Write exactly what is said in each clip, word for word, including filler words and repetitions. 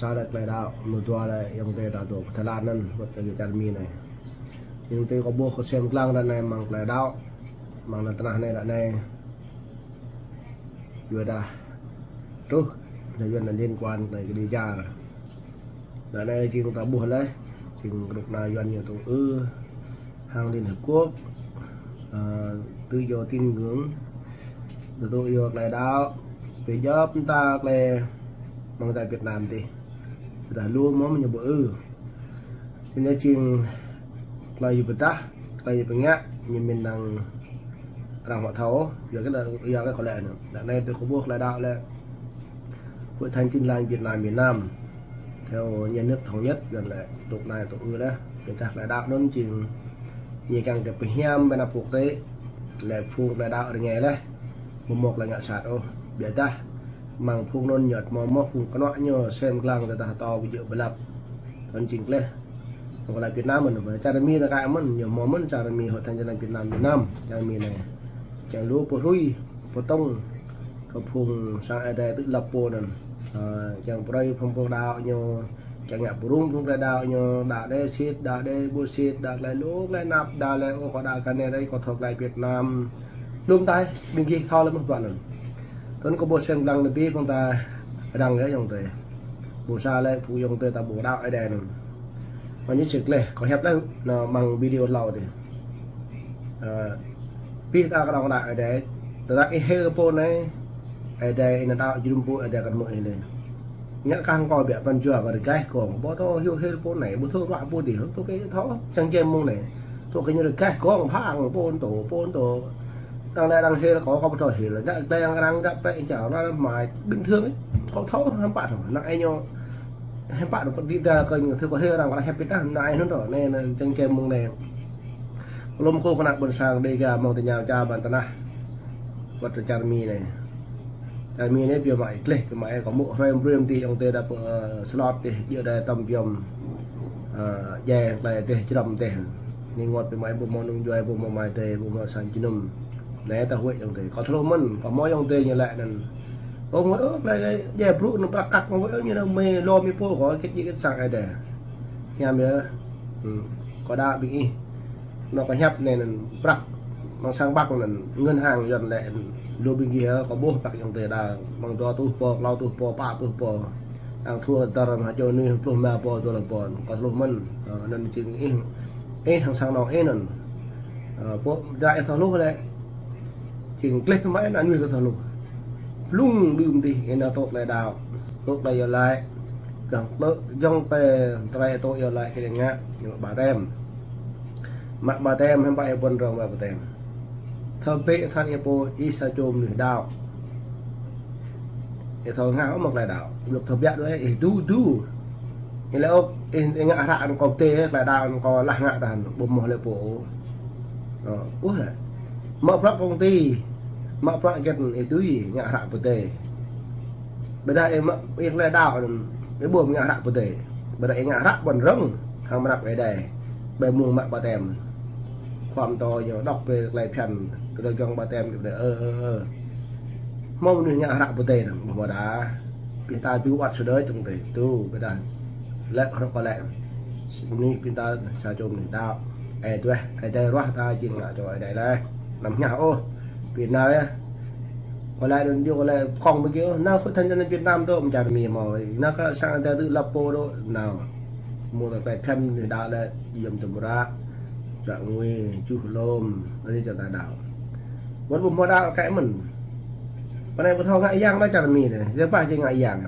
Sa lĕ tơlơi đaŏ, mơ̆ng dua lĕ ayŏng adơi ta dŏ pơ Thái Lan anŭn, wơ̆t kơ čar Mi anai. Ayŏng adơi kâo ƀuh kâo sem lăng ră anai amăng tơlơi đaŏ, amăng lŏn tơnah anai ră anai. Yua dah truh, dah Yuan anŭn liên quan tơlơi kơđi čar. Ră anai jing ta ƀuh laih, jing kơnuk kơna Yuan ñu tŭ ư hăng Liên Hiệp Quốc, ơ, tự do tín ngưỡng, tơdŏ yua tơlơi đaŏ, pơjăp mơta tơlơi amăng ta Việt Nam tih. Tơdah lu mơ̆ ñu ƀu ư. Anai jing tơlơi pơdah, tơlơi pơngă, ñu mĭn năng arăng ƀu thâo, yua kơ, yua kơ kâo lĕ anŭn. Ră anai tui kâo ƀuh tơlơi đaŏ lĕ Hội Thánh Tin Lành Việt Nam miền Nam, theo nhà nước thống nhất, Yuan lĕ tŭ anai tŭ ư laih. Pơdah tơlơi đaŏ anŭn jing ñu kiăng kơ pơhiam ƀơi anăp quốc tế, lĕ phung tơlơi đaŏ rơngai laih, ƀu mơ̆ tơlơi ngă sat ôh. Biă dah amăng phung anŭn ñu ăt mơ̆ mơ̆ phung kơnuă ñu sem lăng tơdah tơlơi ƀu djơ̆ ƀlăp. Anŭn jing tơlơi Tơlơi Việt Nam mơ̆n, čar Mi anai kơ mơ̆n, ñu mơ̆ mơ̆n čar Mi Hội Thánh Tin Lành Việt Nam, Việt Nam, čar Mi anai. Kiăng lu pơhrui, pơtŏng kơ phung sang Ơi Adai tŭ lăp pô anŭn. Ơ, kiăng pơrai phung pô đaŏ ñu, kiăng ngă pơrŭng phung tơlơi đaŏ ñu, đaŏ đe sĭt, đaŏ đe ƀu sĭt, đaŏ tơlơi lu tơlơi anăp, đaŏ tơlơi ôh kâo đaŏ kơ anai dih, kâo thâo tơlơi Việt Nam. Lŏm tai, ƀing gih thâo lĕ mơ̆ ƀuăn anŭn. Tơl kâo ƀuh sem lăng anai ƀing ta răng kơ ayŏng adơi. Ƀu sa lĕ phung ayŏng adơi ta ƀu đaŏ Ơi Adai anŭn. Mơ̆ ñu čih laih, kâo hiăp laih, anŭn amăng video hlâo dih. Ơ, ƀing ta kơđông đaŏ Ơi Adai, tơdah ih hil pô anai, Ơi Adai ih nao đaŏ jơnum pô Ơi Adai kăn hmư̆ ih lĕ. Ngă kah kâo biă pran jua kâo rơgaih gơ̆ng, ƀu thâo hil hil pô anai, ƀu thâo ruă pô dih, tŭ kơ thâo, čang čem mơ̆ng anai. Tŭ kơ ñu rơgaih gơ̆ng phang pô tŭ, pô tŭ. Đang lĕ đang hil kâo, kâo ƀu thâo hil, đang lĕ đang đang đang pĕ čar, đang mai bình thường, kâo thâo hiư̆m pă thâo, năng ai ñu hiư̆m pă thâo, pơđĭ ta kơ ñu thâo kâo hil đang kâo hiăp pơdah, năng ai anŭn thâo, anai, anai, čang čem mơ̆ng anai. Lŏm kâo kơnă ƀôn sang Dêga mơ̆ng tơña čar ƀăn tơnah. Wơ̆t čar Mi anai. Čar Mi anai biă mă ih gleh, biă mă ih kâo mŭk hrơi mbrơi mơ̆n tih ayŏng adơi đa pơ, ơ, slot tih, djơ̆ đa tơm biăm, ơ, djai tơlơi tih jrăm tih. Anai rơngot biă mă ih ƀu hmâo nung djuai, ƀu hmâo amai adơi, ƀu hmâo sang jơnum. Anai ta huĭ ayŏng adơi. Kâo thâo mơ̆n, kâo hmâo ayŏng adơi ñu laĭ anŭn. Ƀu hmâo ôh, tơlơi djai brŭ anŭn prăk kăk, hmâo ôh, ñu anŭn mơi lŏm ih pô kâo kĕt djik kĕt sang Ơi Adai. Hiam yơh. Hmm. Kâo đaŏ ƀing ih. Anŭn kâo hiăp anai anŭn prăk amăng sang Bắc anŭn ngân hàng Yuan lĕ lu ƀing gih, kâo ƀuh prăk ayŏng adơi đa amăng dua tuh pô, klâo tuh pô, pă tuh pô. Đang thua dơr mă čô anai pluh rơma pô, dua pluh pô. Kâo thâo mơ̆n. Ơ, anŭn jing ih, ih hăng sang anŏ ih anŭn. Ơ, pô, đa ih thâo hluh lĕ. Jing gleh biă mă ih anŭn ih thâo hluh. Blung đưm tih ih nao tŭ tơlơi đaŏ, tŭ tơlơi iâu laĭ. Gah tơlơi jŏng pơ tơlơi tŭ iâu laĭ kơ ih ngă, ñu ƀaptem. Mă ƀaptem, hiư̆m pă ih ƀuăn rông mă ƀaptem. Thâo bĕ than ih pô ih sa čô mơnuih đaŏ. Ih thâo ngă ôh mă tơlơi đaŏ. Yua thâo biă đuaĭ, ih du, du. Ih lĕ ôh, ih, ih ngă hră anŭn kâo pơdơi, tơlơi đaŏ anŭn kâo lah ngă tah anŭn, ƀu hmâo lĕ pô. Ơ, ƀuh lĕ. Mă prăk công ty, mă prăk gĕt ih tui ngă hră pơdơi. Ƀôdah ih mă, ih tơlơi đaŏ anŭn, ih ƀu ngă hră pơdơi. Ƀôdah ih ngă hră ƀuăn rông, hăng mơnăp Ơi Adai. Ƀơi mông mă ƀaptem. Khua pơtô ñu đŏk brơi tơlơi phiăn, kơ tơlơi jŏng ƀaptem, ơ, ơ, ơ. Hmâo mơnuih ngă hră pơdơi anŭn, ƀu hmâo đa. Ƀing ta dŏ wơ̆t sơdơi tơ̆ng tơi, tŭ, ƀôdah. Lĕ, hrŏ kâo lĕ. Mơnuih ƀing ta sa čô mơnuih đaŏ. Ơ, tuh, Ơi Adai ruah ta jing ngă čô Ơi Adai laih. Anăm hñă ôh. Ƀing ta yơh. Kâo lĕ anŭn yơh kâo lĕ kông ƀơi kơ, nao Hội Thánh Tin Lành Việt Nam tŭ mơ̆ng čar Mi mơ̆. Nao kơ sang Ơi Adai tŭ lăp pô dŏ, nao. Mơ̆ ta tơlơi phiăn mơnuih đaŏ lĕ, yom tơmră. Čuă ngui, čuh lŏm, anai čar ta đaŏ. Wơ̆t ƀu hmâo đaŏ kơ mơ̆n. Pơ anai ƀu thâo ngă yang đa čar Mi anai, yua pă či ngă yang.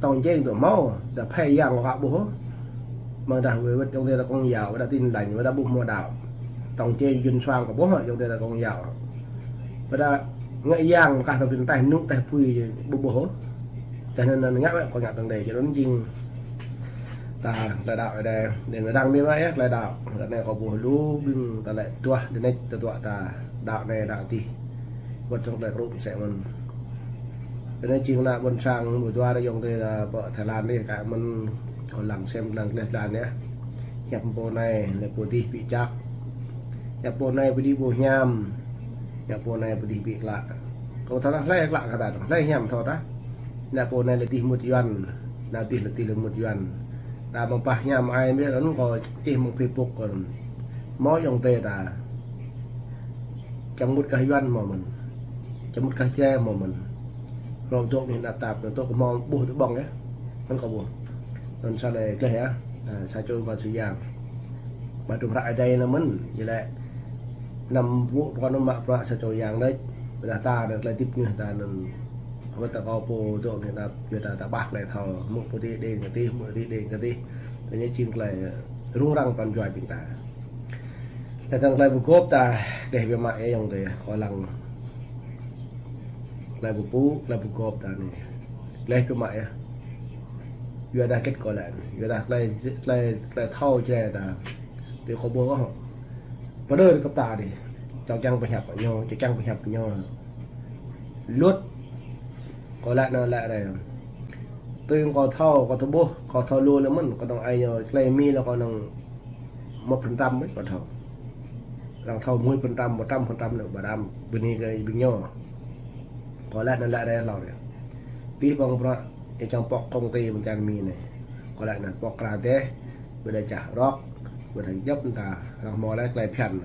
Tŏng čeng tŭ hmâo, dah phê yang kơ ƀuh. Mơ̆ng dah wơ̆t, wơ̆t ayŏng adơi ta Công giáo, wơ̆t dah Tin Lành, wơ̆t dah ƀu hmâo đaŏ. Tŏng čeng jun suang kơ ƀuh, ayŏng adơi ta Công giáo. Wơ̆t dah ngă yang kah ta pin taih nuk taih pui ƀu ƀuh. Čang anŭn ngă wơ̆t kâo ngă tơ̆ng đơi, čang anŭn jing ta tơlơi đaŏ Ơi Adai, đơi ngă răng biă mă yơh tơlơi đaŏ. Ră anai kâo ƀuh lu ƀing ta lĕ tuah đe nĕč tơtuă ta đaŏ anai đaŏ adih. Wơ̆t čang tơlơi kơrup mơsĕ mơ̆n. Ră anai jing ană ƀôn sang mơ̆ dua ră ayŏng adơi ta pơ Thái Lan dih kơ mơ̆n kâo lăng sem lăng gleh glan yơh. Hiăp pô anai, lĕ pô dih ƀu čăk. Hiăp pô anai pô dih ƀu hiam. Hiăp pô anai pô dih ƀu klă. Kâo thâo tah hlơi klă kơ ta, hlơi hiam thâo tah. Lĕ pô anai lĕ dih mŭt Yuan, Nao tih lĕ tih lĕ mŭt Yuan. Ta mơ̆ng pah hiam ai mĕt anŭn kâo čih mơ̆ng Facebook kâo. Hmâo ayŏng adơi ta. Čang mŭt kah Yuan hmâo mơ̆n. Čang mŭt kah Jrai hmâo mơ̆n. Rŏ dŏ mĭn anăp tap, dŏ kơ hmâo ƀuh tơ ƀơ̆ng yơh. Anŭn kâo ƀuh. Anŭn sa lĕ gleh yơh. Ơ, sa čô kâo su yang. Ba tŭm hră Ơi Adai anŭn mơ̆n. Yua lĕ anăm ƀuh pơkŏn anŭn mă bruă sa čô yang đôč. Ƀiădah ta anŭn tơlơi hơdip mơnuih ta anŭn. Wơ̆t ta kâo pô dŏ mĭn anăp, yua ta, ta ƀah tơlơi thâo, hmư̆ pơtih đing kơtih, hmư̆ pơtih đing kơtih. Tơña jing tơlơi rŭng răng pran jua jing ta. Tơdang tơlơi pơgop ta, gleh biă mă yơh ayŏng adơi, kâo lăng. Tơlơi pơpŭ, tơlơi pơgop ta anai. Gleh biă mă yơh. Yua dah hơget kâo laĭ anai. Yua dah tơlơi, tơlơi, tơlơi thâo Jrai ta. Tui kâo ƀuh ôh. Pơđơr kơ ta dih. Čŏng čang pơhiăp ñu, čŏng čang pơhiăp ñu. Luật. Kâo laĭ anai laĭ rai. Tui kâo thâo, kâo thâo ƀuh, kâo thâo lu lĕ mơ̆n, kâo dŏng ai ñu, tơlơi Mi lĕ kâo dŏng một phần trăm mơ̆n kâo thâo. Arăng thâo mười phần trăm, một trăm phần trăm lĕ ƀa đam, bơni kơ ƀing ñu. Kâo laĭ anai laĭ rai hlâo rai. Pih ƀơ̆ng bruă, ih čang pŏk công ty mơ̆ng čar Mi anai. Kâo laĭ anai pŏk kra dêh, ƀiădah čah rŏk, ƀiădah djŏp mơta, arăng hmâo laih tơlơi phiăn.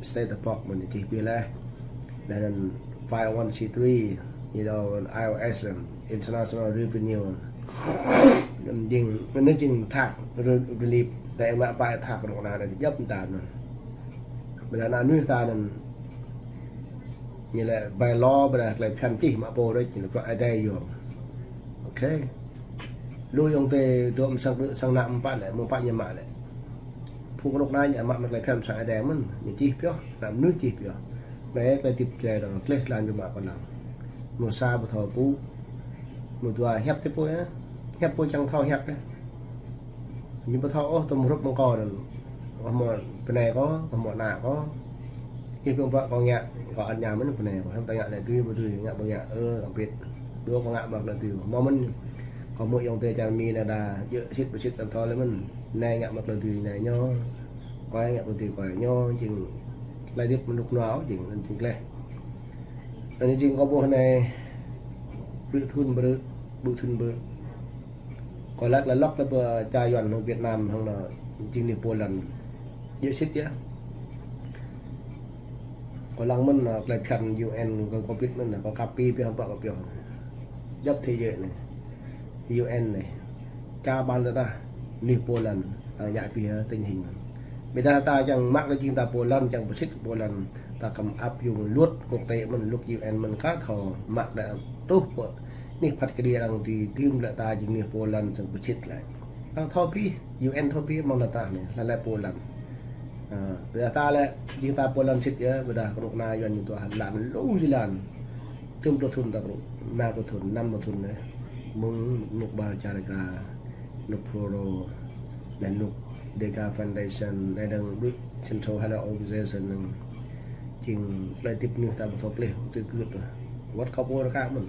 State of Pok mơ̆n čih pih laih. Laih anŭn five oh one C three, you know, I R S, International Revenue. Jing, anai jing tax re-, relief, tơdah mă ƀai tax kơnuk kơna anai djŏp mơta anŭn. Ƀiădah ană mơnuih ta anŭn. Ñu lĕ ƀai lŏ, ƀiădah tơlơi phiăn čih mă pô đôč, ñu lĕ bruă Ơi Adai yua. Ôkê. Lu ayŏng adơi dŏ mơ̆ng sang, sang ană mơ̆ng pă lĕ, mơ̆ng pă ñu mă lĕ. Phung kơnuk kơna ñu mă mơ̆ng tơlơi phiăn sang Ơi Adai mơ̆n, ñu čih pioh, ană mơnuih čih pioh. Anai tơlơi hơdip Jrai dŏng, gleh tơlơi ñu mă kơ lăng. Mơ̆ng sa ƀu thâo pŭ, mơ̆ng dua hiăp tơ pô yơh. Hiăp pô čang thâo hiăp yơh. Ñu ƀu thâo ôh tơm hrup mơ̆ng kâo anŭn. Kâo hmâo bơnai kâo, kâo hmâo ană kâo. Kih pơ̆ng pă kâo ngă, kâo ăt ñam mơ̆n bơnai kâo. Hiư̆m ta ngă lĕ tui ƀu tui, ngă ƀu ngă, ơ, kâo pit. Dua kâo ngă mă tơlơi tui. Hmâo mơ̆n, kâo hmâo ayŏng adơi čar Mi anai đa, djơ̆ sĭt ƀu sĭt ta thâo lĕ mơ̆n. Anai ngă mă tơlơi tui anai ñu. Kâo ngă tơlơi tui kâo ñu, jing tơlơi hơdip mơnuih nua jing, jing gleh. Anai jing kâo ƀuh anai, ƀrư̆ thŭn ƀrư̆, ƀrư̆ thŭn ƀrư̆. Kâo laĭ lăk lăk lĕ pơ čar Yuan hăng Việt Nam hăng anŭn jing anih pô lŏn. Djơ̆ sĭt yơh. Kâo lăng mơ̆n, ơ, tơlơi phiăn U N kâo, kâo pit mơ̆n, kâo copy pioh hăng pă kâo pioh. Djŏp thế giới anai. U N anai. Čar ƀan tơdah anih pô lŏn, ơ, djă̱ pioh, ơ, tình hình. Ƀiădah ta čang mă kơ jing ta pô lŏn, čang pơsit pô lŏn. Ta khŏm áp dụng luật quốc tế mơ̆n, luật U N mơ̆n kah thâo mă đa truh pơ anih phat kơđi arăng dưi dưm lĕ ta jing anih pô lŏn čang pơsit lĕ. Arăng thâo pih, U N thâo pih mơ̆ng lĕ ta anai, hlơi lĕ pô lŏn. Ơ, ƀiădah ta lĕ, jing ta pô lŏn sĭt yơh, ƀiădah kơnuk kơna Yuan ñu tuh lăn lu jơlan. Tơm pluh thŭn ta kru, rơma pluh thŭn, năm pluh thŭn anai. Mơ̆ng anŏ ƀar čar Dega, anŏ Fulro, anai anŏ Dega Foundation, anai dơ̆ng ƀrư̆ Central Health Organization anŭn. Jing tơlơi hơdip mơnuih ta ƀu thâo plih, ƀu thâo gưt ôh. Wơ̆t kâo pô rơka mơ̆n.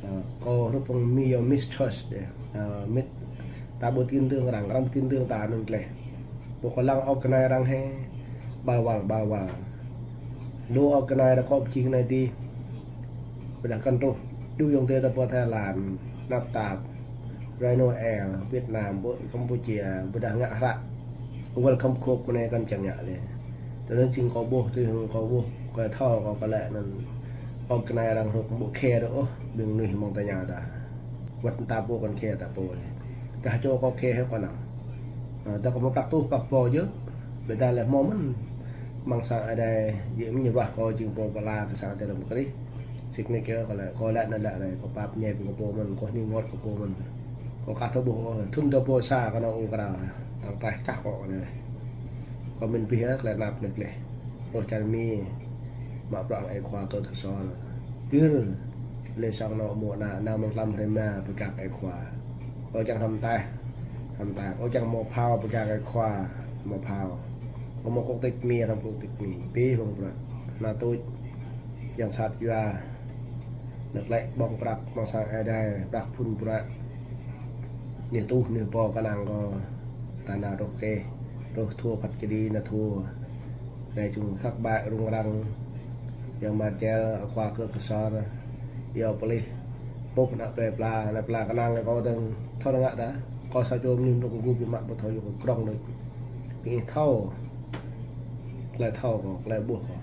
Ơ, kâo hrup pơ̆ng Mi yơh mistrust dêh. Ơ, mit ta ƀu tin tưởng arăng, arăng ƀu tin tưởng ta anŭn gleh. Pô kâo lăng organize arăng hĕ, ƀal wal, ƀal wal. Lu organize arăng kâo pơjing anai dih. Ƀiădah kăn truh, djru ayŏng adơi ta pơ Thái Lan, anăp tap, Rhino Air, Việt Nam, ƀu Campuchia, ƀiădah ngă hră Welcome Cup mơ̆ng anai kăn čang ngă lĕ. Tui anŭn jing kâo ƀuh, tui hăng kâo ƀuh, kâo thâo, kâo, kâo laĭ anŭn. Organize arăng hrup ƀu khĕ dơ̆ng ôh, ƀing mơnuih mơ̆ng ta ñu ta. Wơ̆t ta pô kăn khĕ ta pô lĕ. Tah čô kâo khĕ hĕ kâo anăm. Ơ, tơdah kâo hmâo prăk tuh pă pô yơh. Ƀiădah lĕ hmâo mơ̆n. Mơ̆ng sang Ơi Adai, yơh mơ̆n ñu ruah kâo jing pô pơala kơ sang Ơi Adai Dam Krist. Sĭt nik yơh kâo laĭ, kâo laĭ anŭn laĭ anai, kâo pap ñai ƀing kâo pô mơ̆n, kâo hning wơ̆t kâo pô mơ̆n. Kâo kah thâo ƀuh ôh, thŭn dua rơbâo sa kâo nao ur krao. Tơ̆ng tah kah kâo anai. Kâo mĭn pih yơh, tơlơi anăp anai gleh. Rŏh čar Mi, mă bruă hăng Ơi Khua Kơk Ksor. Gir, lĕ sang anŏ mơ̆ng anai, anai mơ̆ng tlam hrơi rơma pơgak Ơi Khua. Ơ čang hrăm taih, hrăm taih. Ơ čang hmâo phao pơgak Ơi Khua, hmâo phao. Kâo hmâo quốc tịch Mi, hrăm quốc tịch Mi. Pih ƀơ̆ng bruă. Anai tuč, yang sat yua. Anai glaĭ ƀơ̆ng prăk mơ̆ng sang Ơi Adai, prăk phŭn bruă. Anih tuh, anih pô kơnang kâo, ta nao rŏh keh, rŏh thua phat kơđi nao thua. Anai jing thất bại rŭng răng, yang Marcel, Ơi Khua Kơk Ksor, yua pơplih, Ƀuh ană plơi pla, ană plơi pla kơnang kơ kâo dơ̆ng thâo ngă ta. Kâo sa čô mơnuih rơnŭk rơngu biă mă ƀu thâo yua kơ krŏng đôč. Ƀing ih thâo. Tơlơi thâo kâo, tơlơi ƀuh kâo.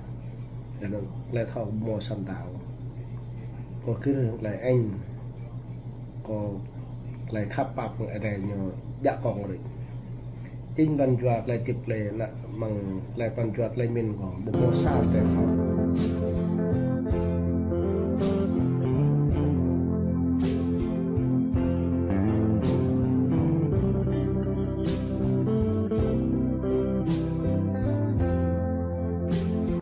Tơlơi thâo kâo hmâo sa mta. Kâo gir tơlơi eng. Kâo tơlơi khăp pap kơ Ơi Adai ñu djă kâo đôč. Jing pran jua tơlơi hơdip tơlơi ană mơ̆ng tơlơi pran jua tơlơi mĭn kâo. Ƀu hmâo sa mta thâo.